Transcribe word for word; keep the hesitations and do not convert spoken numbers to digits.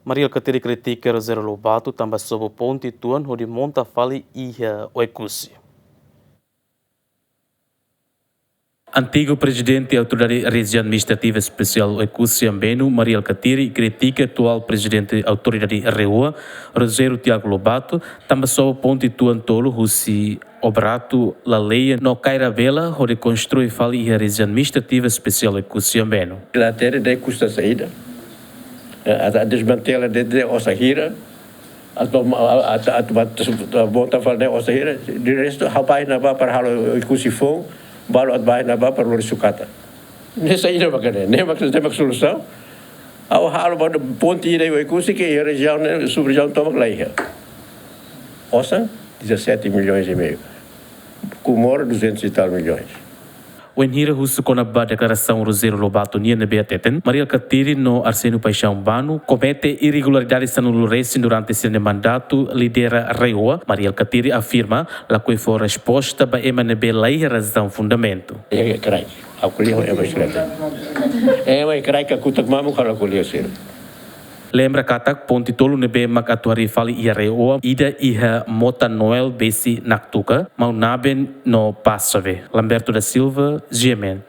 Mari Alkatiri kritika Rogério Lobato tanba sobu ponte tuan hodi monta fali iha Oekusi. Antigu Prezidente Autoridade Rejiaun Administrativa Espesiál Oekusi Ambenu, Mari Alkatiri, kritika atuál Prezidente Autoridade RAEOA, Rogério Tiago Lobato, tanba sobu ponte tuan tolu husi Obratu, Laleia no Kaira Bela hodi konstrui fali iha Rejiaun Administrativa Espesiál Oekusi Ambenu. Latere de kusta saida. Eh, atu, atu desmantela de, de osan hira. Atu, atu, atu, atu, atu monta fali ne'e osan hira. De restu, ha'u bá iha ne'ebá para halo Oekusi foun, balu atu bá iha ne'ebá para lori sukata. Ne'e saida mak ne'e, ne'e mak, ne'e mak solusaun. Ha'u halo ba ponte ida Oekusi ke iha rejiaun ne'e, sub-rejiaun tomak la iha. Osan, dezassete milhões e meio. Comoro, duzentos e tal milhões. Wainhira husu kona-ba deklarasaun Rogério Lobato nian ne'ebé hateten, Mari Alkatiri no Arsénio Paixão Bano komete irregularidade sanulu resin durante sira-nia mandatu lidera RAEOA, Mari Alkatiri afirma, lakohi fó resposta ba ema ne'ebé la iha razaun fundamentu. Ema kraik, ha'u ko'alia ho ema kraik. Ema kraik kakutak mamuk ha'u la ko'alia ho sira. Lembra katak ponte tolu ne'ebé mak atu harii fali iha RAEOA, ida iha Mota Noel Besi Naktuka, Maunaben no Pasave. Lamberto da Silva, GMN.